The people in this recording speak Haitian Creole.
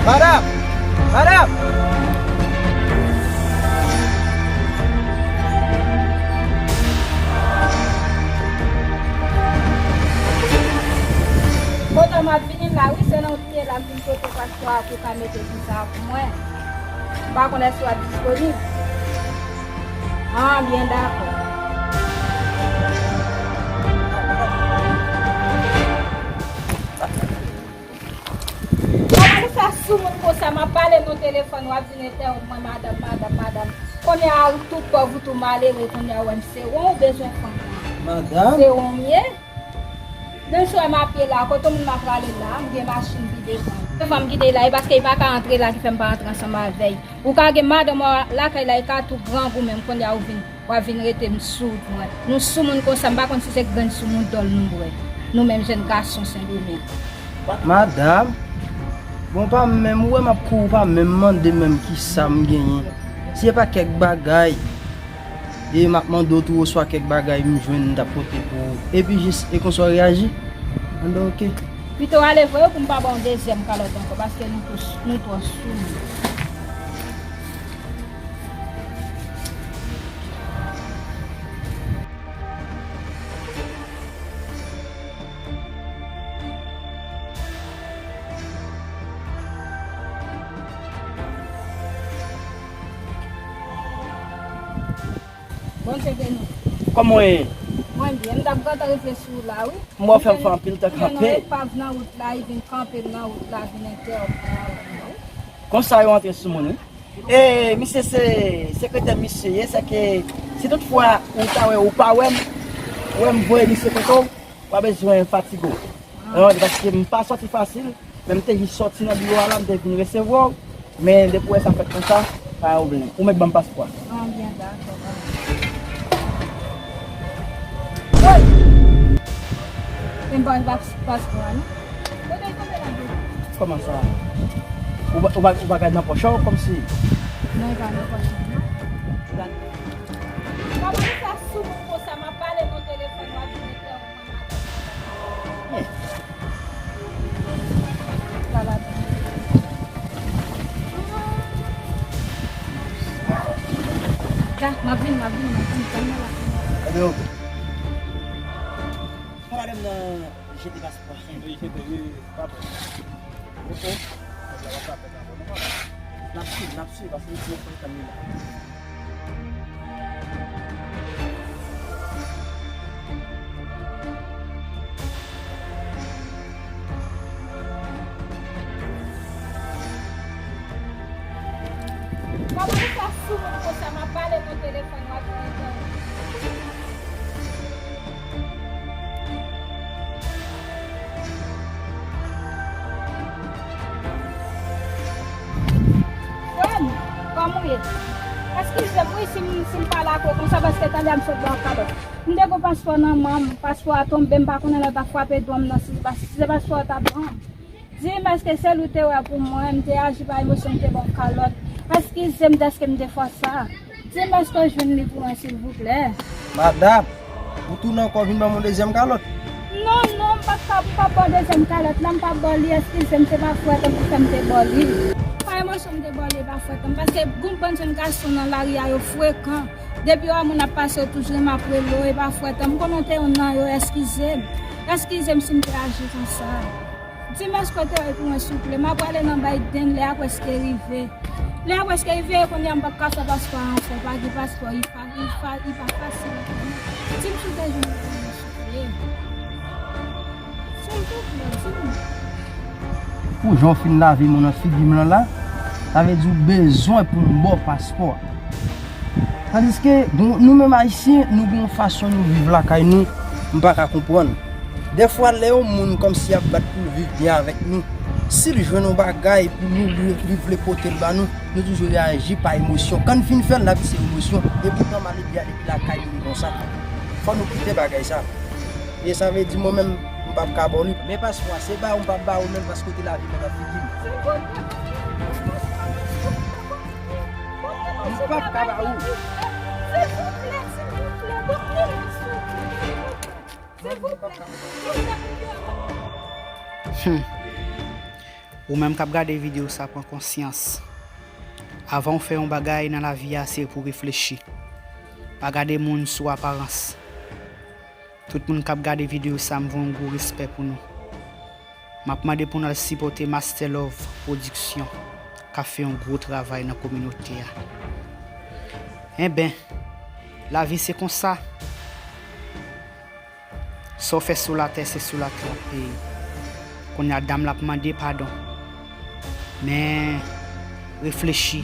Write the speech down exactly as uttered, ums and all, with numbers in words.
Madanm! Madanm! Kote m ap vini la, wi, se nan ou te ye la, m vin kote pastè a pou ka mete vi sa a pou mwen. M pa konn èske w ap disponib. Ah, byen dakò. Kòman nou fè sou moun konsa, m ap pale nan telefòn, w ap vin entèwonp mwen, madanm, madanm, madanm. Kounye a, tout pòv ou tou malere, kounye a, w wè m se won ou bezwen fanm nan. Madanm? Se won m ye? Depi sou m ap ye la, kote moun m ap prale la, m gen machin ki devan. Devan m kite la, e paske li pa ka antre la ki fè m pa antre ansanm avè l. Ou ka gen madanm ou lakay la, li ka tou grangou menm, kounye a ou vin, w ap vin rete m sou wout mwen. Nou sou moun konsa, m pa konn si se grenn sou moun dòl nou bwè. Nou menm jèn gason Sendomeng. Madanm, bon, pa menm, ou wè m ap kouri, ou pa menm mande menm kisa m genyen. Si se pa kèk bagay, e m ap mande w tou oswa kèk bagay m jwenn m t ap pote pou ou. Epi jis, e konsa w reyaji? Anben, oke. Pito w ale vre pou m pa ba w dezyèm kalòt ankò, paske nou tou, nou twò sou. Bondye beni w. Kòman w ye? Mwen byen, m t ap gentan rive sou ou la, wi. M wè w fè m fè anpil tan kanpe. M te nan epav nan wout la, li vin kanpe m nan wout la, vin entèwonp mwen avè m, wi. Konsa yo antre sou moun, wi. E misye se sekretè misye ye, sèke si tout fwa ou ta wè ou pa wè m, ou wè m voye misye kote w, pa bezwen fatige w. Paske m pa sòti fasil, men m te jis sòti nan biwo a la, m te vin resevwa w, men depi w wè sa fèt konsa, pa gen pwoblèm. Ou mèt ban m paspò a. Ah, byen, dakò, dakò. Woy! Men ban m pas-, paspò a, non? Kote l tonbe la, bebe? Kòman sa? Ou pa, ou pa, ou pa gad nan pòch ou, kòmsi? Non, e pa nan pòch mwen, non. Kòman ou fè sou moun konsa, m ap pale nan telefòn, w ap vin entèwonp mwen, madanm? La, m ap vin, m ap vin, m ap vin, tann mwen la. Ebyen, oke. Pa pale m nan jete paspò. Jete, wi, pa pè. Oke. N ap swiv, n ap swiv, paske nou konn tann li la. Kòman ou fè sou moun konsa, m ap pale nan telefòn, w ap vin entèwonp. Frè m, kòman w ye? Eskize m wi si m, si m pale ak ou konsa, paske talè a m sot ba w kalòt. M te gon paspò nan men m, paspò a tonbe, m pa konnen lè l ta frape dwàn m nan, si se pa, si se paspò a ta ban m. Di m èske sèl ou te wè pou mwen, m te aji pa emosyon, m te ba w kalòt. Eskize m dèske m te fè w sa. Di m èske w jwenn li pou mwen, silvouplè? Madanm, ou tounen ankò vin ban m yon dezyèm kalòt? Non, non, m p ap ka, m p ap ba w dezyèm kalòt la, m p ap ba w li, eskize m, se pa fwèt an ki fè m te ba w li. Pa emosyon m te ba w li, e pa fwèt an, paske gon bann jèn gason nan lari a yo frekan. Depi yo wè moun ap pase, yo toujou renmen ap rele w, e pa fwèt an. M konnen w te youn nan yo, eskize m. Eskize m si m te aji konsa. Di m èske w te wè l pou mwen, souple. M ap prale nan Biden, lè a prèske rive. Lè a prèske rive, kounye a m p ap ka fè paspò a ankò, pa gen paspò, li pa, li pa, li pa fasil. Di m si w te jwenn l pou mwen, souple. Silvouplè, di m. Pou jan w fin lave men w nan figi m lan la, sa vle di w bezwen pou m ba w paspò a. Tandiske, bon, nou menm Ayisyen, nou gen yon fason nou viv lakay nou, m pa ka konprann. Dèfwa, lè yon moun kòmsi ap bat pou l viv byen avèk nou, si l jwenn yon bagay pou nou, li, li vle pote l ba nou, nou toujou reyaji pa emosyon. Kan n fin fè l, n ap di se emosyon, epoutan malelve a depi lakay li konsa. Fò nou kite bagay sa. E sa vle di mwen menm, m p ap ka ba w li. Men paspò a, se ba ou m p ap ba ou menm paske w te lave men nan figi m. M p ap ka ba ou. Hmm. Ou menm k ap gade videyo sa, pran konsyans. Avan w fè yon bagay nan lavi a, se pou w reflechi. Pa gade moun sou aparans. Tout moun k ap gade videyo sa, m voye yon gwo respè pou nou. M ap mande pou n al sipòte Master Love Production, k ap fè yon gwo travay nan kominote a. Enben, lavi se konsa. Sa w fè sou latè, se sou latè w ap peye. Kounye a, dam la ap mande padon. Men, reflechi.